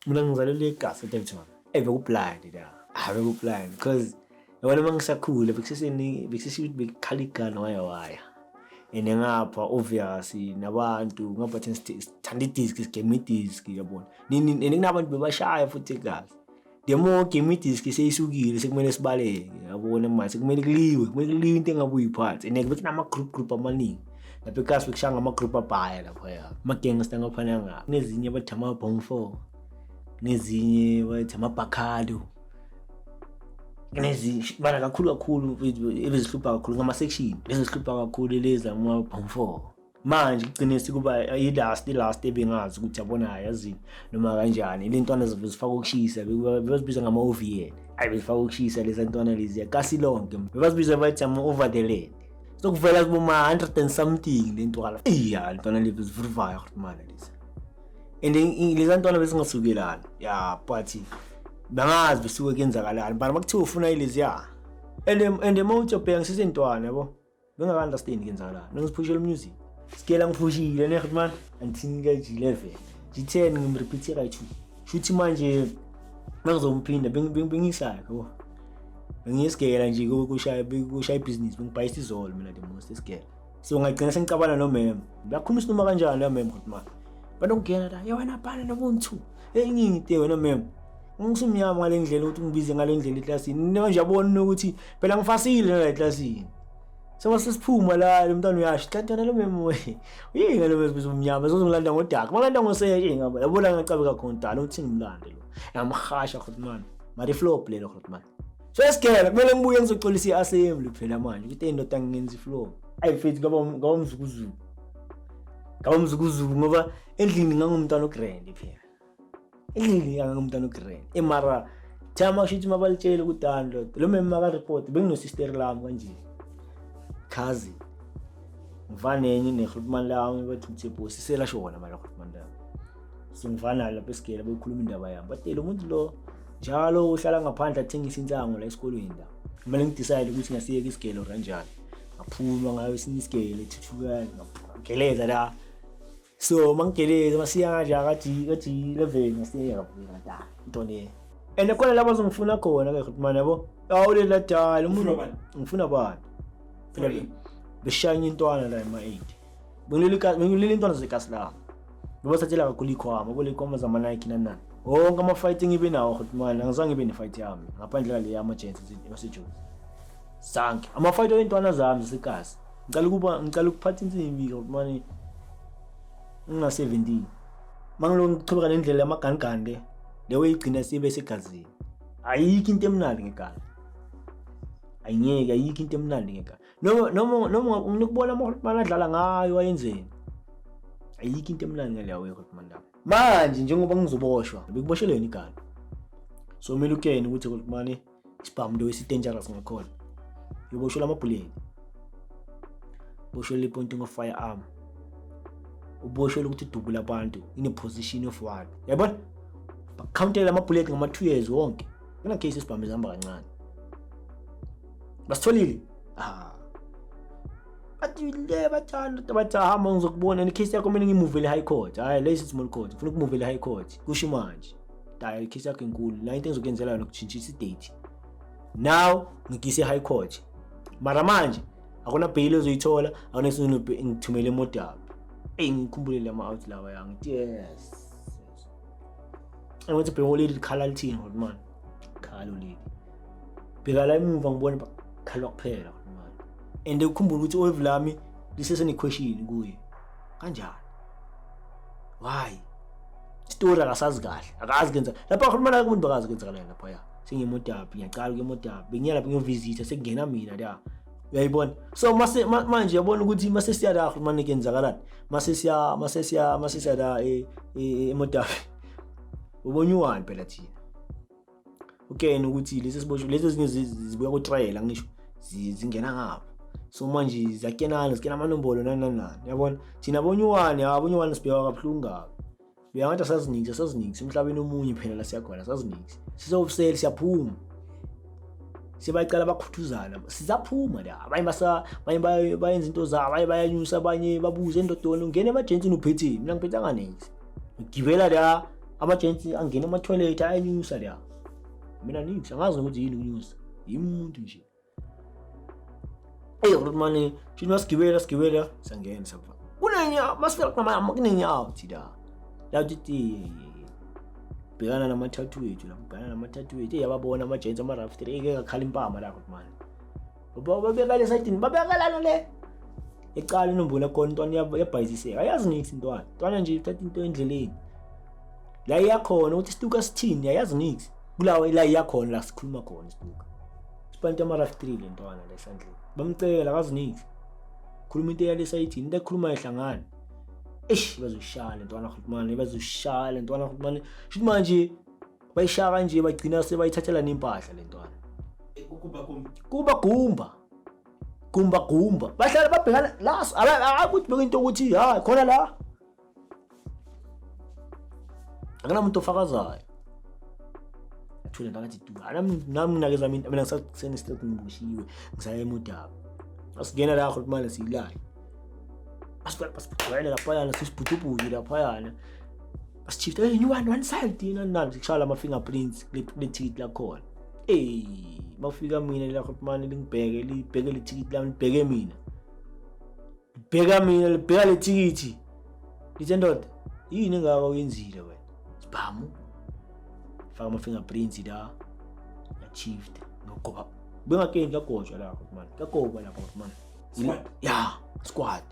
Mina ngizalelwe eGasi eDevton. Bekublind la. Ah, bekublind because yabona uma ngisakhula bekuseseni bekusesho ukuthi bekukhala igana waya waya. And ngapha obvious nabantu ngapha thina sithanda idiski, sigema idiski, yabona. Nini and kunabantu bebashaya futhi eGasi. The more game idiski seyisukile, sekumele sibaleke, yabona. Manje sekumele kuliwe, kumele kuliwe into engabe uyiphathe. And bekunama group group amaningi. Lapha eGasi bekushaya ngama-group abhaya laphaya. Ama-gangster ngaphana ngapha. Kunezinye bathi ama-bomb four. Kunezinye bathi amabhakhado. Kunezinye bana kakhulu kakhulu ebezihlupha kakhulu ngama-section. Lezi zihlupha kakhulu lezi ama-bomb four. Manje kugcine sekuba i-last ebengazi ukuthi yabona, yazini noma kanjani le ntwana zifaka ukushisa, bebazibiza ngama-OVL. Ayi, bezifaka ukushisa lezi ntwana lezi kasi lonke, bebazibiza bathi ama-over the land. Sokuvela kuboma 100 and something le ntwana. Iya, ntwana lezi zivuruvaya mana lezi, and lezi ntwana bezingasukelani ya, but bangazi besuke kuyenzakalani, but makuthiwa ufuna ilezi ya. And uma uthi ubheka ngisesentwana, yabo, bengaka-understand kuyenzakalani. Nangiziphushela music sikela, ngiphushile ne man until ka G11 G10, ngimrepeat kayi-2. Shuthi manje mangizomphinda bengisakhe, yabo, bengiyisigela nje kushaya ibhizinisi, bengibhayisa izolo mina the most esigela. So ngagcina sengicabana nomem, bakhuluma noma kanjani la mem ukuthi man banokungena la, ya wena bhana nobuntu engingite wena mem, ngisumnyama ngale ndlela ukuthi ungibize ngale ndlela eklasini. Manje yabona ukuthi phela ngifasile la eklasini. So sesiphuma la, lo mntwana uyasho, "Ntwana lo mem uyini ngalo mem umnyama sozongilanda ngodaka malanda ngoseke ngaba." Yabona, ngacabe kakhona dala uthi ngimlande lo, yamhasha khona man, mari flop lelo khona man. So esigela kumele ngibuye ngizoxolisa i-assembly phela manje ukuthi indoda ngingenza iflop. Ayi mfethu, ngaba umzukuzuku, ngaba umzukuzuku ngoba endlini ngangumntwana ogrand phela, endlini ngangumntwana ogrand emara thama kusho ukuthi mabalitshele ukuthi ndoda lo mema maka-report. Benginosister lami kanje, cousin, ngivana enye nehlutman lami bathi uThepo sisela shona mara hlutman lami. So ngivana lapha esigela, bekhuluma indaba yami, bathi lo muntu lo njalo uhlala ngaphandle athengisa insango la esikolweni. La kumele ngidecide ukuthi ngasiyeka isigelo or kanjani. Ngaphuma ngayo esinye isigele ethuthukane, ngageleza la. So mangigeleza masiya kanje ka-G11, ngasiyeka da into le. And khona lapho zongifuna khona ke man, yabo, awulela dala umuntu. Ufuna bani? Ngifuna bani? For ini? Beshaya intwana la ema-8, bengilila intwana zekasi lami, bebathathela kakhulu ikhwama bo lekhwama zama-Nike nani nani. Wonke ama-fight engibe nawo futhi manje angizange ngibe ne-fight yami ngaphandle kale yama-gents waseJozi. Zange ama-fight oyintwana zami zasekasi. Ngicala ukuba, ngicala ukuphatha insimbi mane ngina-17. Mangilo ngichubeka nendlela yamaganigani le, leyo igcina sibe segazini. Ayikho into emnandi ngegani, ayingeke, ayikho into emnandi ngegani, noma nginokubona ama-hotman adlala ngayo ayenzeni. Ayikho into emnandi ngaleyo hotman lapho. Manje njengoba ngizoboshwa, bekuboshelweni igani, so kumele ukene ukuthi hotman isibhamu lo esi-dangerous ngakhona, uyoboshelwa amabhuleti, boshelwa i-pointing of firearm, uboshelwe ukuthi udubule abantu in a position of one, yabona. Bakhawuntela amabhuleti ngama-2 years wonke. Kuna case isibhamu ezihamba kancane, basitholile. Ah, bathi le bathanda, bathi hamba ngizokubona ne case yakho, kumele ngimuvele high court. Hayi, lesi small court, ngifuna ukumuvele high court. Kusho manje daya icase yakho enkulu la, into engizokuyenzela yona ukutshintshisa idate now, ngikise high court. Mara manje akuna bail ozoyithola, akuna ngithumele emodabi. Eyi, ngikhumbulele ama-out lawa ya, ngithi yes. Angithi bheka olady likhala lithini man, khala olady, bheka la emuva, ngibone bakhalwa kuphela man. And ukhumbula ukuthi oevu lami lisesene-question kuye kanjani, why story akasazi kahle, akazi kenza lapha khuluma la kumuntu, bakazi kwenzakalani lapha ya. Sengiyemodaphi, ngiyaqala kuyemodaphi, bengiya lapha ngiyovisitha, sekungena mina la, uyayibona. So mase manje uyabona ukuthi mase siya la manje kuyenzakalani, mase siya la emodaphi, ubona u-one phela thina ukena ukuthi lesi siboshwe, lezi ezinye zibuya ku-trial, ngisho zingena ngapha. So manje ziyakenana, zikena amanombolo nani nani nani, yabona. Thina bonyuwane, abonyuwane sibheka kabuhlungu kabi. Uyangathi asaziniksi, asaziniksi emhlabeni omunye phela la siyakhona, asaziniksi, sisofisele siyaphuma, sebacala bakhuthuzana, sisaphuma la. Abanye basa, abanye bayenza into zabo, abanye bayanyusa, abanye babuze endodoni ungena emajentsini uphetheni. Mina ngiphethanga nix, ngigibela la. Ama-gents angena ema-toilet ayanyusa la. Mina nix, angazi nokuthi yini ukunyusa. Yimi umuntu nje. Eyi mani, shini masigibela sigibela sangena safa. Kunenye masifika kunenye out la. La uthi bhekana namathathu wethu la, bhekana namathathu wethu. Eyi yababona ama-gents ama-rough three, eke ngakhala impama la mani. Babeka le sayidini, babeka lana le. Ecala inombolo yakhona intwana yabhayiziseka. Ayazi nix intwana. Intwana nje ithatha into endleleni. La iyakhona ukuthi isituka sithini, ayazi nix. Kulawo la iyakhona la sikhuluma khona isituka. Sipante ama-rough 3 le ntwana la esandleni. Bamcela akazi nix. Khuluma into eyale sayidini, into ekhuluma ehlangana. Eish bazoshaya le ntwana Grootman, bazoshaya le ntwana Grootman. Shuthi manje bayishaya kanje bagcina sebayithathela nempahla le ntwana. Kuba gumba. Gumba gumba. Bahlala babhekana la akuthi beka into ukuthi ha khona la. Akunamuntu ofakazayo. Athule ngathi du. Nami nginakeza mina mina ngisakuseni straight ngiboshiwe ngisaya emodaba. Asingena la Grootman siyilale. Asifika laphayana sisibhutubhutu laphayana. Asishifta hey you want one side yini nani sikushaya ama fingerprints kule ticket lakhona. Eh mafika mina la Grootman lingibheke libheke le ticket lami libheke mina. Libheka mina libheka le ticket. Lithe ndoda yini engaka uyenzile wena? Sibhamu. Faka ama fingerprints la. Ya shift nogoba. Bengakeni kagotshwa la Grootman. Kagoba lapha Grootman. Squad. Ya, squad.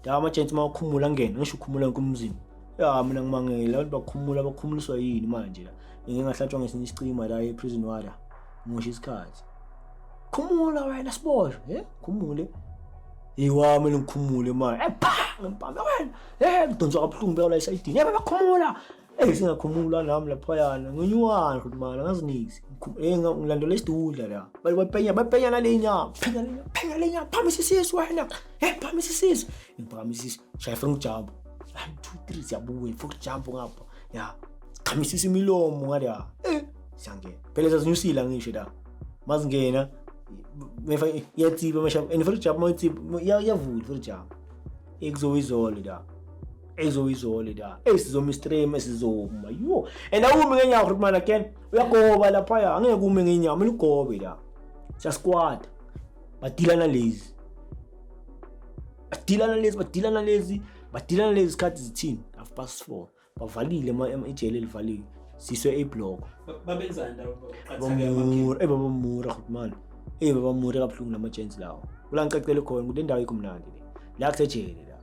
La ama-gents mawakhumula angene, ngisho ukhumula wonke umzimba. Ya mina ngimangele abantu bakhumula bakhumuliswa yini manje la. Ngike ngahlatshwa ngesinye isicima la e-prison warder. Ngosho isikhathi. Khumula wena siboshwe, eh? Khumule. Hey wami ngikhumule manje. Eh pha ngempama wena. Eh ngidonswa kabuhlungu beka la esayidini. Eh bakhumula. Eh singakhumula nami laphayana. Nginyuwana futhi manje angaziniksi. Eh ngilandela isidudla la. Bapenya bapenya nale nyama. Phenya le nyama, phenya le nyama. Phamisa isisu wena. Eh phamisa isisu. Ngiphakamisa isisu. Shaya front jump. 1 2 3 siyabuya front jump ngapha. Ya. Khamisisa imilomo ngala. Eh siyangena. Phela sazinyusila ngisho la. Mazingena mefa iyatsiba masha and front jump mayitsiba iyavula front jump. Ekuzoyizolo la. Ezoyizolo la. Esizoma stream esizoma. Yo. And awumi ngenyawo Grootman again. Uyagoba lapha angeke ume ngenyawo, kumele ugobe la. Siya squat. Badilana lezi. Badilana lezi, badilana lezi, badilana lezi isikhathi zithini? 4:30. Bavalile ijele elivaliwe. Siswe eblock. Babenzani la? Bamura, babamura Grootman. Babamura kabuhlungu lama gents lawo. Kula ngicacele khona ukuthi le ndawo ayikho mnandi le. La kusejele la.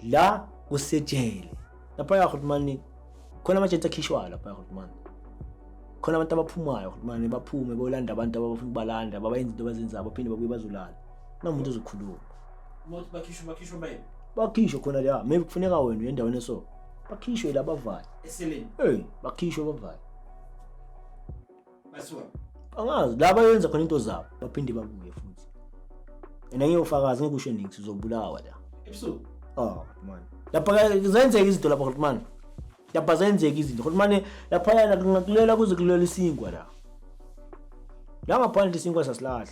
La kusejele. Lapha ya Grootman khona ama gents akhishwayo lapha ya Grootman. Khona abantu abaphumayo Grootman baphume bolanda abantu abafuna ukubalanda babayenza into abazenzayo baphinde babuye bazolala. Kunamuntu ozokhuluma. Umuntu bakhishwa bayini? Bakhishwe khona la, maybe kufuneka wena uye endaweni eso. Bakhishwe la bavale. Eseleni. Bakhishwe bavale. Basuka. Angazi la bayenza khona into zabo, baphinde babuye futhi. And angiyofakaza ngeke usho nix uzobulawa la. Ebusuku. Oh man. Lapha zenzeka izinto lapha Grootman. Lapha zenzeka izinto. Grootman lapha yana kungakulela kuze kulela isinkwa la. La ngaphandle isinkwa sasilahla.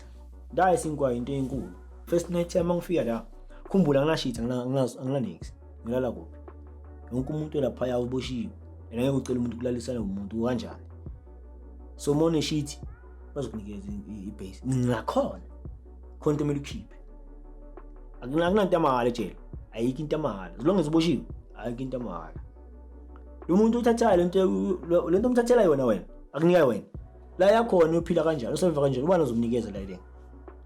La isinkwa into enkulu. First night yami ngifika la. Khumbula nginashitha angina nix. Ngilala kuphi? Wonke umuntu lapha ya uboshiwe. Yena ngeke ucela umuntu ukulalisana nomuntu kanjani. So mone sheet bazokunikeza ibase. Ngakhona. Khona into emele ukhiphe. Akunanto yamahhala ejele. Ayikho into yamahhala. As long as uboshiwe, ayikho into yamahhala. Lo muntu uthathayo lento omthathela yona wena, akunika wena. La yakhona uyophila kanjani, usurvive kanjani, ubani ozomnikeza la le.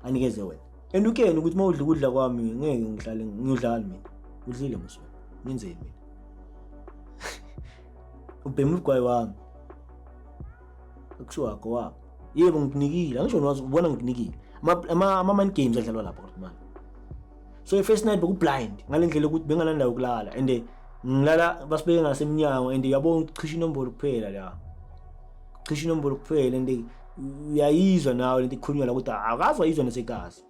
Anikeze wena. And ukeni ukuthi mawudla ukudla kwami ngeke ngihlale ngiyodlala mina. Udlile mos wena. Ngenzeni mina? Ubhema ugwayi wami. Akusiwo wakho wami. Yebo ngikunikile, angisho nwazi ubona ngikunikile. Ama mind games adlalwa lapha Grootman. So first night beku blind ngalendlela ukuthi benganandawo yokulala and ngilala basibeke ngasemnyango and uyabona ukuthi cishe inombolo kuphela la. Cishe inombolo kuphela and uyayizwa nawe lento ikhulunywa la ukuthi akazi wayizwa nasekazi.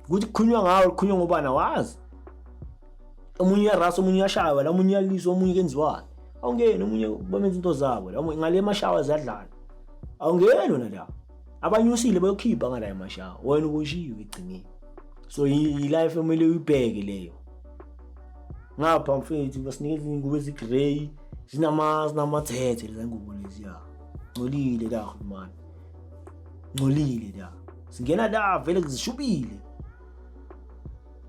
Ukuthi kukhulunywa ngawe kukhulunywa ngobani awazi. Omunye uyarasa, omunye uyashaywa la, omunye uyaliswa, omunye kenziwani. Awungeni omunye bamenza into zabo la, ngale emashawa ziyadlala. Awungeni wena la. Abanyusile bayokhipha ngala emashawa, wena uboshiwe egcineni. So i-life emele uyibheke leyo. Ngapha mfethu basinikeza ingubo ezi-grey, Zinamathethe leza ngubo leziya. Ngcolile la man. Ngcolile la. Singena la vele kuzishubile.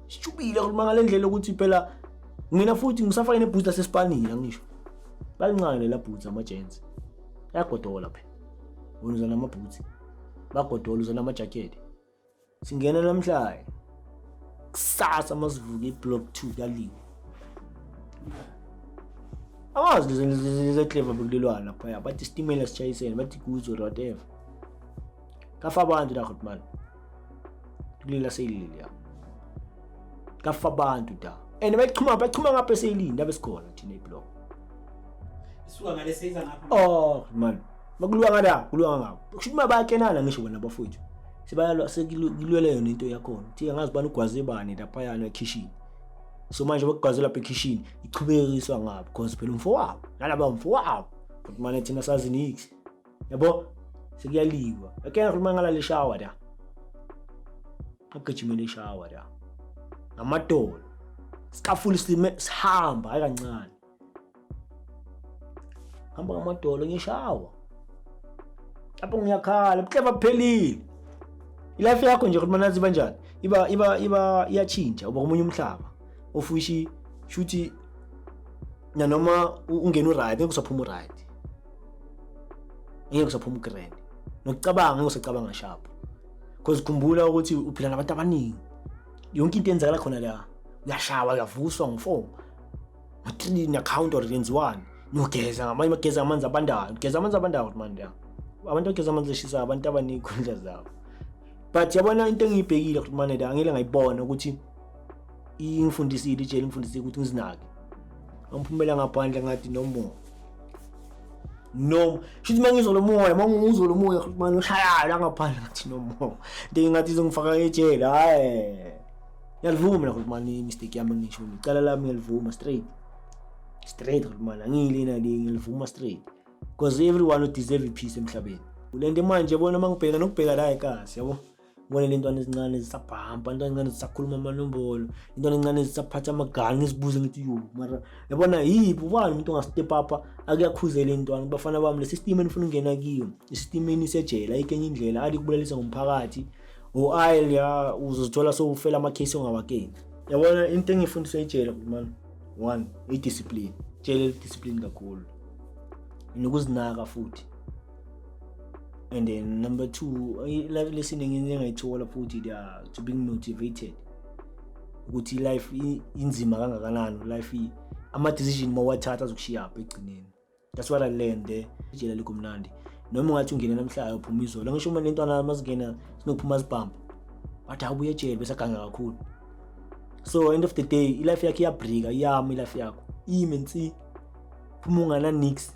Sishubile uma ngale ndlela ukuthi phela mina futhi ngisafake neboots lasespanini, angisho. Balincane lela boots, ama-gents. Ayagodola phela. Wena uza nama-boots. Bagodola, uza nama-jacket. Singena namhlanje. Kusasa masivuka i-block 2 kuyaliwa. Awazi lezi clever bekulelwana lapha, bathi isitimela sitshayisene, bathi goods or whatever. Kafa abantu la, man. Kulela seyilile ya. Kafa abantu da. And bayichuma ngapha eseyilini labe sikhona thina iblock. Isuka ngale seyiza ngapha. Oh man. Makuliwa ngala, kuliwa ngapha. Kusho ukuthi bayakenana ngisho bona bafowethu. Sebayalwa, sekulwela yona into yakhona. Thi angazi bani ugwaze bani lapha yana ekhishini. So manje bakugwaze lapha ekhishini ichubekiswa ngapha because phela umfowabo. Nalaba umfowabo. But manje thina sazi nix. Yabo, sekuyaliwa. Akena khuluma ngala le shower la. Agijimele ishower la. Ngamadolo. Sikafula sime sihamba hayi kancane. Hamba ngamadolo ngishawa. Lapho ngiyakhala, buhle baphelile. Ilife yakho nje ukuthi manazi banjani? Iba iyachinja, uba komunye umhlaba. Ofushi shuthi nanoma ungena uright, ngeke usaphuma uright. Ngeke usaphuma ugrand. Nokucabanga ngeke usacabanga sharp. Because khumbula ukuthi uphila nabantu abaningi. Yonke into eyenzakala khona la. Uyashawa, uyavuswa ngo-4. Ngo-3 ne-count or yenziwani. Niyogeza ngamanye, bageza amanzi abandayo. Ugeza amanzi abandayo manje la. Abantu bageza amanzi ashisayo, abantu abaney'khundla zabo. But yabona into engiyibhekile ukuthi manje la ngile ngayibona ukuthi ingifundisile ijele, ingifundisile ukuthi ngizinake. Ngiphumela ngaphandle ngathi no more. No, shuthi mangizwa lo moya, mangizwa lo moya futhi manje ushaya la ngaphandle ngathi no more. Into engathi izongifaka ejele, hayi. Ngiyalivuma mina ukuthi mani mistake yami, ngisho icala lami ngiyalivuma straight. Straight ukuthi mani angiyilena le, ngiyalivuma straight. Because everyone who deserve peace emhlabeni. Lento manje yabona mangibheka nokubheka la ekasi, yabo. Ngibone le ntwana ezincane zisabhampa, intwana ezincane zisakhuluma amanombolo, intwana ezincane zisaphatha amagani, ngizibuze ngithi yo mara yabona yiphi, ubani umuntu ongastep up akuyakhuzela intwana? Bafana bami, le system enifuna ukungena kiyo, isystem enisejele, ayikho enye indlela ali kubulalisa ngomphakathi or ayi ya uzozithola sowufela amakhesi ongawakeni. Yabona into engifundiswe ejele man, one, i-discipline. Jele discipline kakhulu nokuzinaka futhi. And then number two, life lesson engayithola futhi, they are to being motivated ukuthi life inzima kangakanani, life ama-decision mawathatha azokushiya apha egcineni. That's what I learned there. Ijele likho mnandi noma ungathi ungene namhlanje uphuma izolo. Ngisho uma lentwana mazingena sinokuphuma zibhampa, bathi awubuye ejele bese aganga kakhulu. So end of the day ilife yakho iyabrika, iyama ilife yakho ime nsi, phuma ungana nix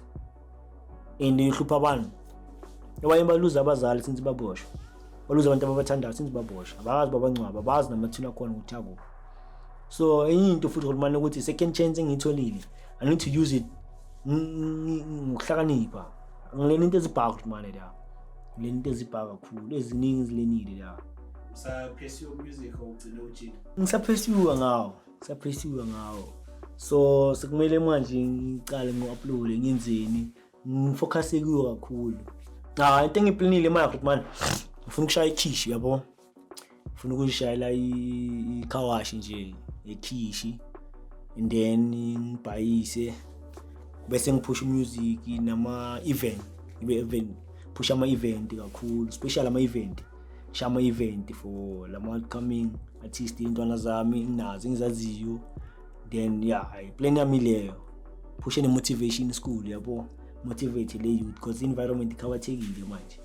and ihlupha abantu. Abanye baluza abazali since baboshwa, baluza abantu ababathandayo since baboshwa, abazi babangcwaba, abazi namathuna akhona ukuthi akuphi. So enye into futhi khulumane ukuthi second chance engiyitholile, I need to use it ngokuhlakanipha. Ngilena into ezibhaka ukuthi mane la, ngilena into ezibhaka kakhulu, eziningi zilenile la. Usa-pursue music or ugcine ujile? Ngisaphesiwa ngawo, ngisaphesiwa ngawo. So sekumele manje ngicale ngi-uploade, ngenzeni, ngifocuse kuyo kakhulu. Cha, into engiplanile manje ukuthi manje ngifuna ukushaya ikhishi, yabo, ngifuna ukuzishayela i-car wash nje ekhishi and then ngibhayise, bese ngiphusha music nama-event, ibe event, phusha ama-event kakhulu, special ama-event, shaya ama-event for lama upcoming artist, intwana zami nginazo engizaziyo. Then yeah, plan yami leyo, phushe ne-motivation school, yabo, motivate le youth because i-environment ikhawathekile manje.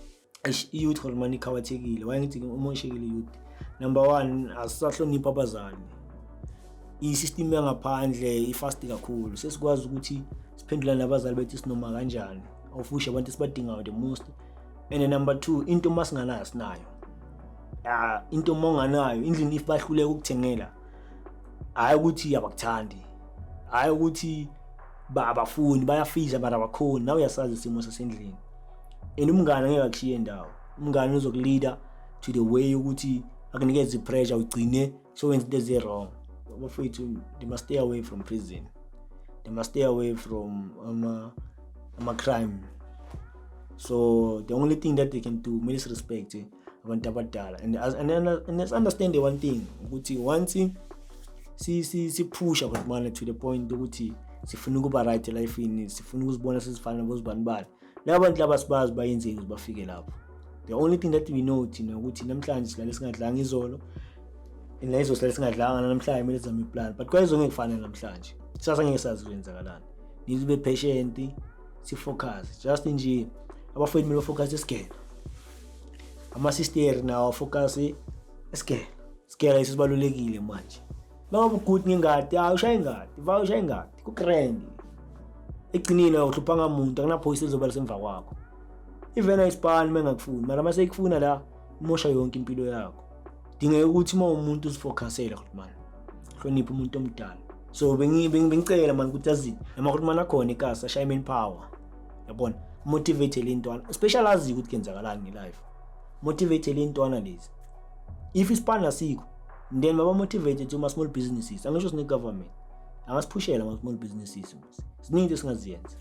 Eish, i-youth gore mani ikhawathekile. Why ngithi umoshekile youth? Number one, asisahloniphi abazali. I-system yangaphandle i-fast kakhulu, sesikwazi ukuthi siphendulane nabazali bethu sinoma kanjani, awufushe abantu esibadingayo the most. And then number two, into uma singanayo sinayo. Ah, into uma unganayo endlini, if bahluleka ukukuthengela, hhayi ukuthi abakuthandi, hhayi ukuthi abafuni, bayafisa but abakhoni. Nawe uyasazi isimo sasendlini and umngane angeke akushiye ndawo. Umngane uzokulida to the way ukuthi akunikeze i-pressure, ugcine sowenza into ezi-wrong. Bafethu, they must stay away from prison. They must stay away from ama-crime. So the only thing that they can do, kumele si-respect abantu abadala and let's understand the one thing ukuthi once siphusha manje to the point ukuthi sifuna ukuba right e-life-ini, sifuna ukuzibona sesifana nabozibani bani, laba bantu laba sibazi bayenzeni ukuze bafike lapho. The only thing that we know thina ukuthi namhlanje silale singadlanga izolo, and izolo silale singadlanga namhlanje, kumele sizame i-plan, but kwayizo ngeke kufane namhlanje, kusasa ngeke sazi kwenzakalani. Need to be patient, si-focus just nje. Abafowethu kumele ba-focus esigela, ama-sister nawo focus esigela. Sigela isibalulekile manje. Mangabe u-good ngengadi, hayi, ushaya ingadi, va, ushaya ingadi ku-grand. Egcineni awuhluphanga muntu, akunaphoyisa elizoba lisemva kwakho. Even ayisipani mengakufuni, mara mase ikufuna la imosha yonke impilo yakho. Dingeka ukuthi uma umuntu uzi-focusele man, hloniphe umuntu omdala. So bengicela man ukuthi azini nama akhona ikasi ashaya manpower, yabona, motivate le ntwana, especially azi ukuthi kuyenzakalani nge-life. Motivate le ntwana lezi. If isipani asikho, then baba motivated to ma-small businesses. Angisho sine-government angasiphushela ama-small businesses, ziningi into esingaziyenza.